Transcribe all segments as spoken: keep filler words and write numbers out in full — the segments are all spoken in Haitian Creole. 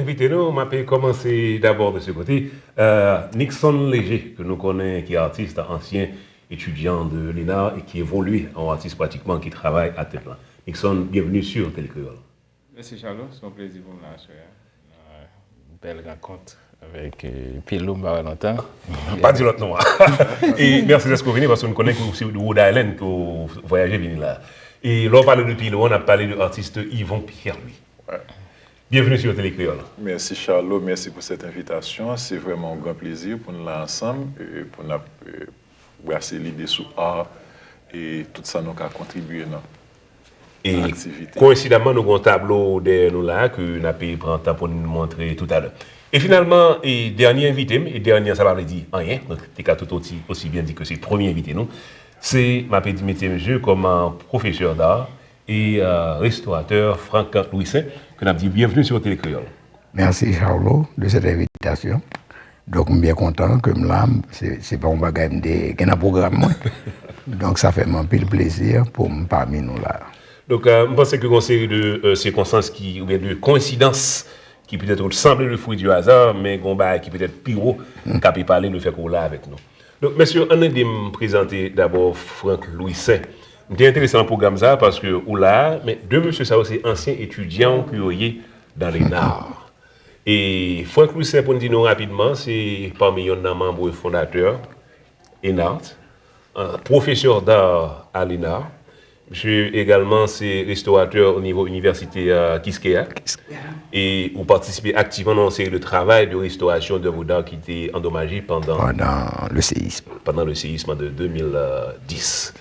Envite nou, m ape kòmanse dabò de se kote. Euh, Nixon Léger, ke nou konnen ki atis, ansyen etidyan de l'ENARH e ki evolye an atis pratikman, ki travay a tèt la. Nixon, bienvenue sur Télé Créole. Mèsi Charlot, se yon plezi pou m la aswè a. Bèl rankont avèk Pilou, m pa wè lontan. Pa di lòt non an. E mèsi dèske w vini, paske nou konnen ke w se de Rhode Island ke w vwayaje vini la. E lè w pale de Pilou, n ap pale de atis Yvon Pierre-Louis. Bienvenue sur Télé Créole. Mèsi Charlot, mèsi pou sèt envitasyon. Se vrèman yon gran plezi pou n la ansanm, e pou n ap e, brase lide sou ar e tout sa nou ka kontribye nan E koyensidaman, nou gen yon tablo dèyè nou la ke n ape pran tan pou n montre toutalè. E finalman, e dènye envite m, e dènye an sa pa vle di anyen, nou te ka tout osi, osi byen di ke se premye envite nou, se, m ape di mesye mesye, kòm pwofesè d'ar e restoratè Franck Louissaint, ke n ap di bienvenue sur Télé Créole. Mèsi Charlot de sèt envitasyon. Donk m byen kontan ke m la, se pa yon bagay m te gen nan pwogram mwen. Donk sa fè m anpil plezi pou m pami nou la. Donk m panse ke gen yon seri de sikonstans ki, oubyen de koyensidans ki petèt sanble le fruit du hasard, men gen yon bagay ki petèt pi wo k ape pale lefètke w la avèk nou. Donk mesye, ann ede m prezante dabò Franck Louissaint. M te enterese nan pwogram sa paske ou la, men de mesye sa yo se ansyen etidyan ke yo ye dans l'ENARH. E Franck Louissaint, pou n di nou rapidman, se pami yonn nan manm fondatè ENARH, pwofesè d'ar a l'ENARH. Misye egalman se restoratè o nivo inivèsite Kiskeya. E ou patisipe aktivman nan yon seri de travay de restorasyon d'œuvres d'art ki te andomaje pandan Pandan le seyism. pandan le seyism de de mil dis.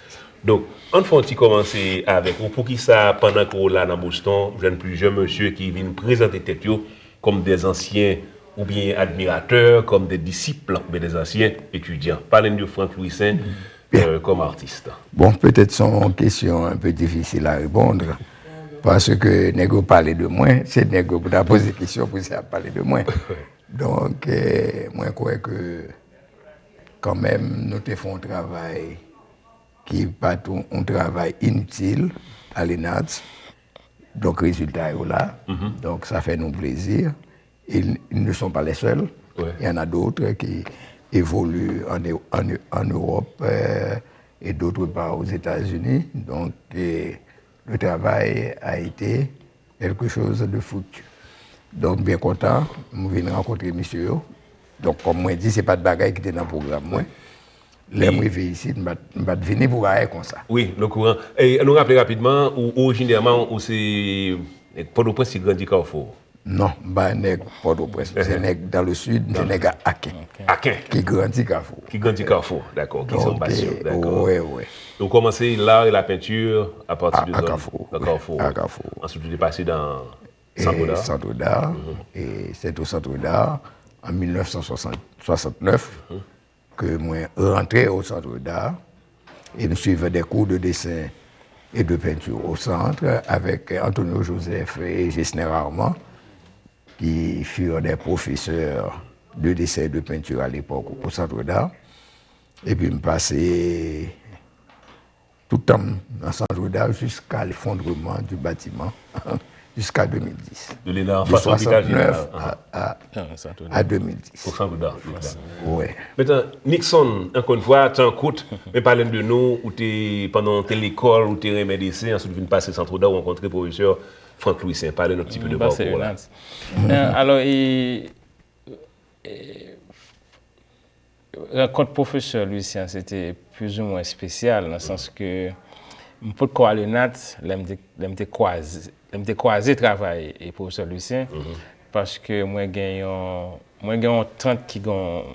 Donk, ann fè yon ti kòmanse avèk ou. Poukisa, pandan ke w la nan Boston, w jwenn plizyè mesye ki vin prezante tèt yo kòm dè ansyen oubyen admiratè, kòm dè disip oubyen dè ansyen etidyan? Pale n de Franck Louissaint kòm atis. Bon, petèt se yon kesyon enpe difisil a reponn, paske nèg yo pale de mwen, se nèg yo pou ta poze kesyon pou se ap pale de mwen. Donk, mwen kwè ke kanmenm nou te fè yon travay ki pa t yon travay initil a l'ENARH. Donk, rezilta yo la. Donk, sa fè nou plezi. Et ils ne sont pas les seuls. Il y en a d'autres qui évoluent en, en, en Europe euh, et d'autre part aux États-Unis. Donc, euh, le travail a été quelque chose de fructueux. Donk, byen kontan, m vin rankontre misye yo. Donk, kòm mwen di, se pa t bagay ki te nan pwogram mwen. Lè m rive isit, m pa t vini pou bagay konsa. Wi, nou kouran. E nou raple rapidman, ou orijinèman, ou se nèg Pòtoprens ki grandi Kafou? Non, m pa nèg Pòtoprens, m se nèg dans le sud, m se nèg Aken. Aken. Ki grandi Kafou. Ki grandi Kafou, dakò. Ki se yon pasyon, dakò. Wi, wi. Ou kòmanse l'art et la peinture à partir de Kafou. Kafou. A Kafou. Answit, ou te pase nan Centre d'Art. Centre d'Art. E se tou Centre d'Art, an mil nèf san swasant, swasant nèf, ke mwen rantre au Centre d'Art et m suivre des cours de dessin et de peinture au centre avec Antonio Joseph et Gesner Armand, qui furent des professeurs de dessin et de peinture à l'époque au Centre d'Art. Epi m pase tout tan m nan Centre d'Art jusqu'à l'effondrement du bâtiment, jusqu'à deux mille dix. De l'ENARH, an fas etaj l'ENARH. À, à, à deux mille dix. Au Centre d'Art. Ouais. Maintenant, Nixon, encore une fois, tan kout, men pale de nou, ou te, pandan ou te lekòl, ou te renmen desen, answit ou vin pase Centre d'Art, ou rankontre pwofesè Franck Louissaint. Pale nou ti pe de parcours la. Alò, e, e, rankont pwofesè Louissaint se te plizoumwen espesyal, nan sans ke m potko al ENAT lè m te, lè m te kwaze, lè m te kwaze travay e pwofesè Louissaint, paske mwen gen yon, mwen gen yon tant ki gen,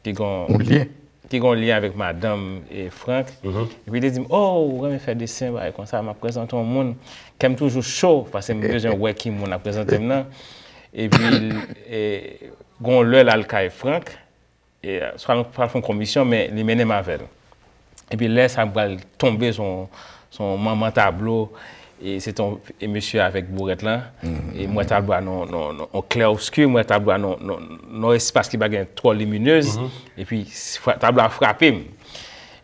ki gen, ki gen lyen avèk madanm e Franck. Epi li te di m, oh, ou renmen fè desen, bagay konsa, m ap prezante yon moun. Kè m toujou cho, paske m bezwen wè ki moun ap prezante m nan. Epi, e, gon lè l al kay Franck, e, swa nou pral fè yon komisyon, men li mennen m avè l. Epi lè sa m pral tonbe sou, sou manman tablo, e se te yon, e mesye avèk bourèt lan, e m wè tablo a nan, nan, nan, nan klè obski, m wè tablo a nan, nan, nan espas ki pa gen twò liminez, epi tablo a frape m.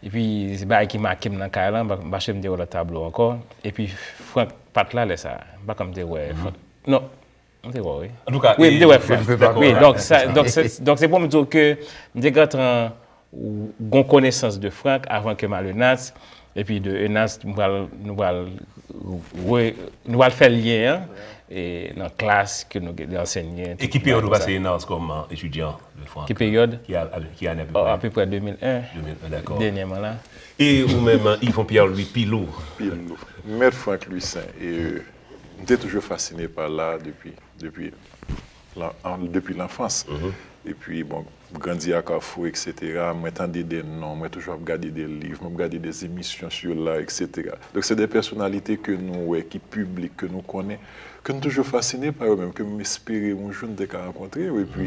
Epi se bagay ki make m nan kay lan, m pa, m pa swe m te wè lòt tablo ankò. Epi Franck pa t la lè sa, m pa kwè m te wè Franck. Non, M te wè, wi. An tou ka, wi, m te wè Frank. Wi, donk, sa, donk, se, donk, se pou m di w ke m te gentan gon konesans de Frank avan ke m al ENATS. Epi de ENATS, nou pral, nou pral, re, nou pral fè lyen an e nan klas ke nou gen ansenyen. E ki peryòd ou pase ENATS kòm etidyan de Frank? Ki peryòd? Ki, a- ki ane apeprè? Oh, apeprè de mil en. De mil en, dakò. Dènyèman la. E ou menm, Yvon Pierre Louis Pilou? Pilou. Mèt Frank Louis Saint. E, euh, m te toujou fasine pa l depi, depi lan- an- depi lanfans. Epi, bon, grandi a Kafou, et cetera, mwen tande de non, mwen toujou ap gade de liv, mwen ap gade de emisyon sou la, et cetera. Donk, se de pèsonalite ke nou wè, ki piblik, ke nou konnen, ke nou toujou fasine pa yo menm, ke m espere yon jou n te ka rankontre yo. Epi,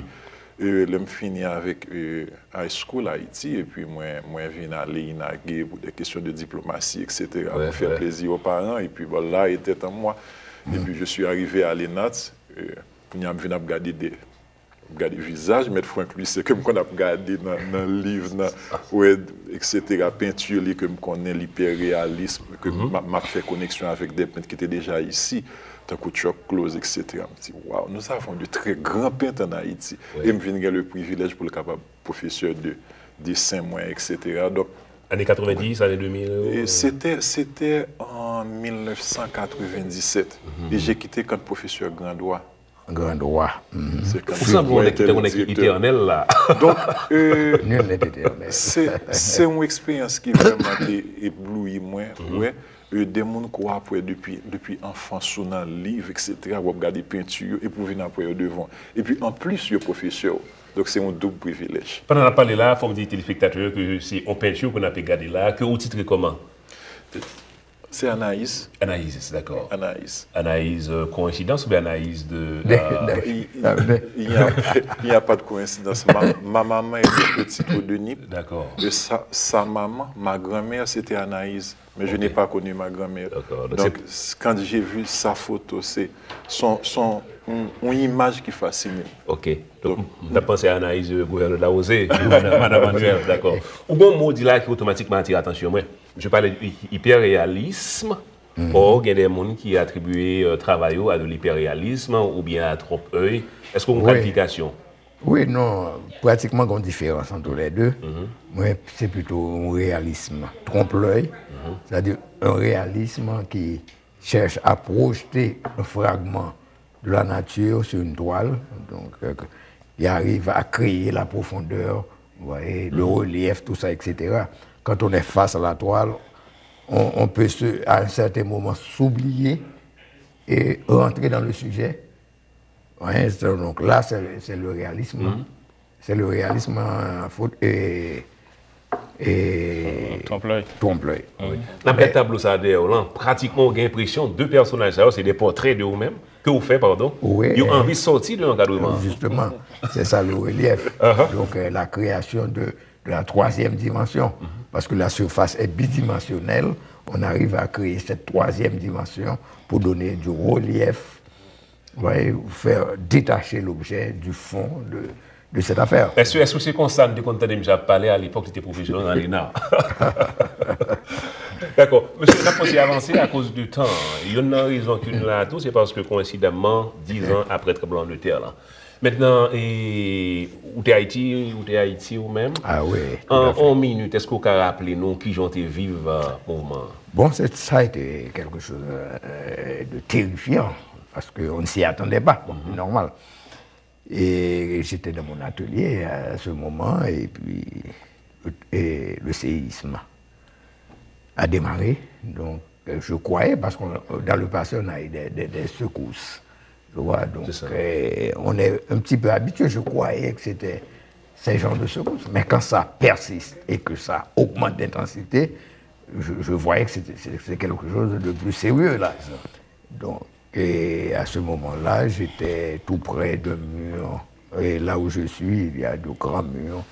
euh, lè m fini avèk, euh, High School Ayiti, epi mwen, mwen vin ale INAGE pou de kesyon de diplomasi, et cetera, pou fè plezi o paran, epi bon, là était en moi. Epi je suis arrivé à l'ENATS, euh, kounye a m vin ap gade de, ap gade vizaj Mèt Frank Louis Saint ke m konn ap gade nan, nan liv, nan, wè, et cetera, penti li ke m konnen, li iperreyalis, ke m, m ap fè koneksyon avèk de pent ki te deja isi, tankou Chuck Close, et cetera. M di, waw, nous avons de très grands peintres en Haïti. E m vin gen le privilèj pou l kapab pwofesè de desen mwen, et cetera. Donk, ane katrevendis, ane de mil, e, euh, c'était, c'était en mille neuf cent quatre-vingt-dix-sept. Et j'ai quitté quand professeur Grandois. Grandois. Ou sanble yon nèg ki te konn etènèl la. Donk, euh, se, se yon eksperyans ki vrèman te eblouyi mwen, wè, euh, de moun ke w ap wè depi, depi anfans ou nan liv, et cetera, w ap gade penti yo, epi w vin ap wè yo devan. Epi anplis, yo pwofesè w. Donk, se yon doub privilèj. Pandan n ap pale la, fò m di telespektatè yo ke se yon penti ke n ap gade la, ke ou titre kòman? Se Anayiz. Anayiz, dakò. Anayiz. Anayiz, euh, koyensidans oubyen anayiz de, euh, Il n'y a, il n'y a pas de coïncidence. Ma, ma maman était de Petite-Côte de Nip. D'accord. Et sa, sa maman, ma grand-mère, c'était Anayiz. Mais je n'ai pas connu ma grand-mère. D'accord. Donc, quand j'ai vu sa photo, c'est son, son, une, une image qui fascine. Ok. Donk, m t ap panse a Anayiz, euh, gouvènè Larose, madan Manuel, dakò. Ou gon mo w di la ki otomatikman atire atansyon mwen. Misye pale de hi-, hiperrealisme. Or, gen de moun ki atribiye, euh, travay ou a de l'hyperréalisme oubyen a trompe-l'œil. Èske w gen yon kalifikasyon? Wi, non, pratikman gen yon diferans ant lè de. Mwen, se plito yon realism trompe-l'œil, c'est-à-dire un réalisme qui cherche à projeter un fragment de la nature sur une toile, donc, euh, qui arrive à créer la profondeur, vous voyez, le relief, tout ça, et cetera. Quand on est face à la toile, on, on peut se, à un certain moment s'oublier et rentrer dans le sujet. Hein, c'est- donc là, c'est c'est le réalisme. C'est le réalisme, euh, faut- et, et trompe-l'œil. Trompe-l'œil. N ap gade tablo sa a dèyè w lan, pratikman ou gen enpresyon de pèsonaj sa yo se de pòtrè de ou menm, ke ou fè, padon, yo anvi sòti de ankadreman an. Justement, c'est ça le relief. Donc, euh, la création de, de la troisième dimension, parce que la surface est bidimensionnelle, on arrive à créer cette troisième dimension pour donner du relief, vous voyez, faire détacher l'objet du fond de, de cette affaire. Èske, èske se konsa n te konn tande misye ap pale a lepòk li te pwofesè nan lena? Dakò. Mesye, n ap fòse avanse akoz de tan. Youn nan rezon ki nou la tou, se paske koyensidaman, diz an apre tranblemanntè la. Mentnan, e, ou te Ayiti, ou te Ayiti ou menm? Ah oui, tout à fait. En une minute, èske ou ka raple nou kijan w te viv, euh, mouvman an? Bon, c'est, ça a été quelque chose, euh, de terrifiant, parce qu'on ne s'y attendait pas, bon, c'est normal. Et j'étais dans mon atelier à ce moment, et puis, et le séisme a démarré. Donc, euh, je croyais, parce que dans le passé, on a eu des, des, des secousses. Tu vois, donc, euh, on est un petit peu habitué. Je croyais que c'était ces genres de secousses. Mais quand ça persiste et que ça augmente d'intensité, je, je voyais que c'était- c'est c'est quelque chose de plus sérieux, là. Donc, et à ce moment-là, j'étais tout près d'un mur. Et là où je suis, il y a de grands murs.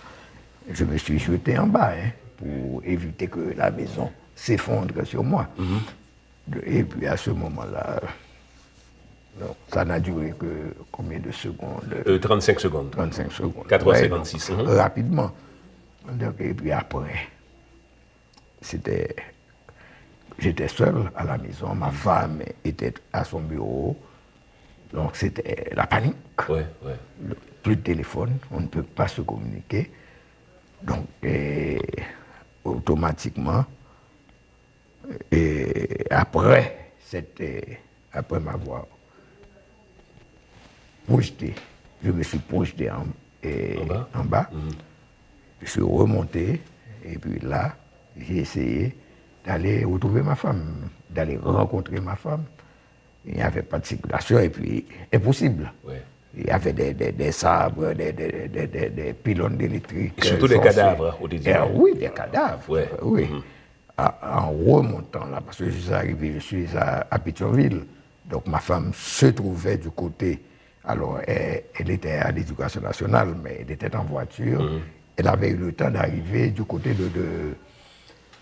Je me suis jeté en bas, hein, pour éviter que la maison s'effondre sur moi. Et puis à ce moment-là, donc, ça n'a duré que combien de secondes? Euh, trente-cinq secondes. Trente-cinq secondes. Quatre heures cinquante-six. Ouais, donc, rapidement. Donc, et puis après, c'était, j'étais seul à la maison, ma femme était à son bureau, Donc, c'était la panique. Ouais, ouais. Plus de téléphone, on ne peut pas se communiquer. Donc, euh, automatiquement, et après, cette, euh, après m'avoir projeté, je me suis projeté en, euh, En bas. En bas. Je suis remonté, et puis là, j'ai essayé d'aller retrouver ma femme, d'aller rencontrer ma femme. Il n'y avait pas de circulation, et puis impossible. Ouais. Il y avait des, des, des sabres, des, des, des, des, des pylônes électriques. Et surtout des sorciers. Cadavres, ou te di. Eh oui, des cadavres. Ouais. Oui. En, en remontant là, parce que je suis arrivé, je suis à, à Pétionville. Donc ma femme se trouvait du côté. Alors, elle, elle était à l'éducation nationale, mais elle était en voiture. Elle avait eu le temps d'arriver du côté de, de,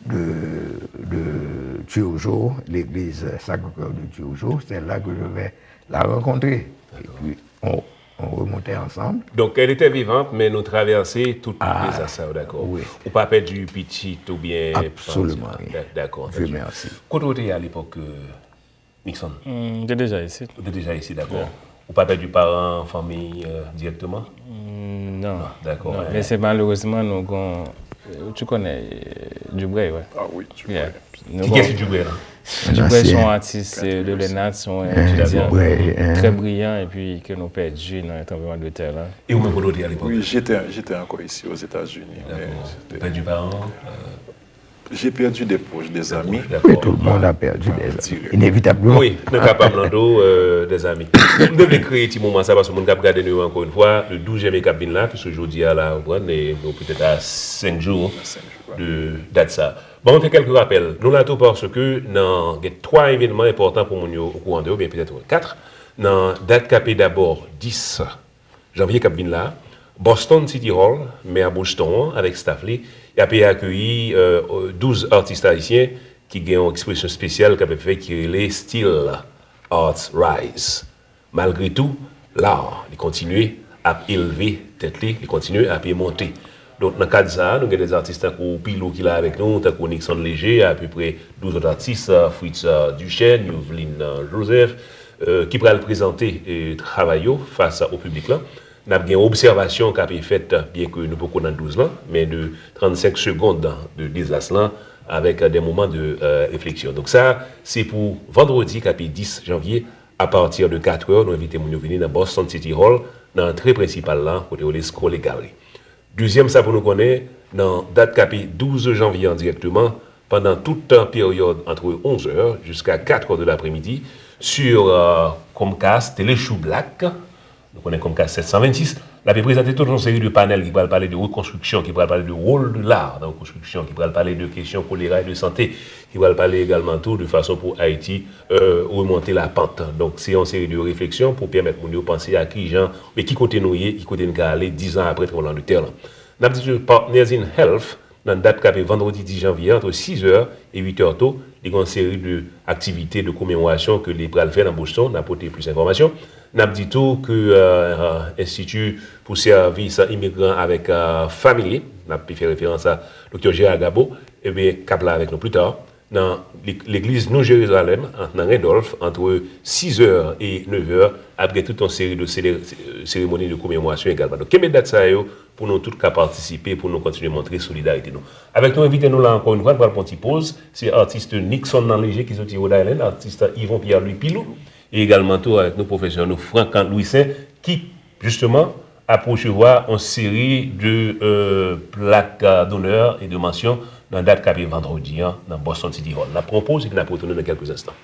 de, de Turgeau, l'église Sacré-Cœur de Turgeau. C'est là que je vais la rencontrer. Et puis, on, on remontait ensemble. Donc, elle était vivante, mais nous traversé tout dezas sa yo, dakò. Oui. Ou pa pèdi pitit oubyen... Absolument Ah, rien. Dieu merci. Kote ou te ye alepòk, euh, Nixon? M te deja isit. Ou te deja isit, dakò. Ou pa pèdi paran, fanmi, euh, dirèkteman? Mm, non. Non, dakò, Non, ouais. Men se malerezman nou gon, tu connais, Dubrey, ouais. Ah oui, tu Yeah. connais. Nou Ki gon- es Dubrey la? Dubrey se yon atis, euh, de l'ENAT, se yon etidyan Dubrey, hein. Très brillant epi ke nou pèdi nan tranblemanntè la. E ou menm kote ou te ye alepòk? Oui, j'étais, j'étais encore ici aux États-Unis. Mais Dakò. c'était- Ou pèdi paran? Euh, J'ai perdu des proches, des amis. Dakò. Oui, tout le monde a perdu des amis, Direct. Inévitablement. Wi, nan ka pa m lan tou, euh, des amis. M te vle kreye ti moman sa paske moun k ap gade nou yo ankò yon fwa, le douz janvye k ap vin la, puisque jodi a la, ou konprann, e nou petèt a senk jou de dat sa. Bon, mwen fè kèlke rapèl. Nou la tou paske nan gen twa evènman enpòtan pou moun yo okouran de yo, byen petèt kat, nan dat k ape dabò dis janvye k ap vin la, Boston City Hall, mè Boston an, avèk staff li, y ape akeyi, euh, douz atis ayisyen ki gen yon ekspresyon espesyal k ape fè ki rele Still Arts Rise. Malgre tou, lar, li kontinye ap elve tèt li, li kontinye ap monte. Donk, nan kad sa a, nou gen de atis tankou Pilou ki la avèk nou, tankou Nixon Léger, apeprè douz lòt atis, euh, Fritz, euh, Duchesne, Youvlin, euh, Joseph, euh, ki pral prezante, euh, travay yo fas o piblik la. N ap gen obsèvasyon k ape fèt, byen ke nou poko nan douz lan, men de trannsenk segonn de dezas lan, avèk de moman de, euh, refleksyon. Donk sa, se pou vandredi k ape dis janvye, apati de katrè, nou envite moun yo vini nan Boston City Hall, nan antre prensipal la, kote yo rele Scully Gallery. Dezyèm sa pou nou konnen, nan dat k ape douz janvye an dirèkteman, pandan tout peryòd antre onzè jiska katrè de lapremidi, sur, euh, Comcast, Tele Chou Black, nou konnen Comcast sèt san vennsis, l ape prezante tout yon seri de panèl ki pral pale de rekonstriksyon, ki pral pale de wòl de lar nan rekonstriksyon, ki pral pale de kesyon kolera e de sante, ki pral pale egalman tou de fason pou Ayiti, euh, remonte lapant. Donk, se yon seri de refleksyon pou pèmèt moun yo panse a kijan, men ki kote nou ye, ki kote n ka ale diz an apre tranblemanntè lan. N ap di tou Partners in Health, nan dat k ape vandredi dis janvye, antre sizè e uitè to, li gen yon seri de aktivite de komemorasyon ke li pral fè nan Boston, n a pote plis enfòmasyon. N ap di tou ke, euh, Enstiti pou Sèvis Imigran avèk, euh, Fanmi, n ap fè referans a Doktè Gérard Gabo, ebyen, k ap la avèk nou pli ta, nan leg-, legliz Nou Jerizalèm, nan Randolph, antre sizè e nevè, ap gen tout yon seri de sele-, seremoni de komemorasyon egalman. Donk, kenbe dat sa yo, pou nou tout ka patisipe, pou nou kontinye montre solidarite nou. Avèk nou envite nou la ankò yon fwa, nou pral pran ti poz, se atis Nixon Léger ki soti Rhode Island, atis Yvon Pierre Louis Pilou, e egalman tou avèk nou pwofesè nou Franck Louissaint, ki jisteman ap resevwa yon seri de, euh, plak, euh, d'honneur e de mansyon nan dat k ape vandredi an nan Boston City Hall. N ap pran poz epi n ap retounen nan kèlke enstan.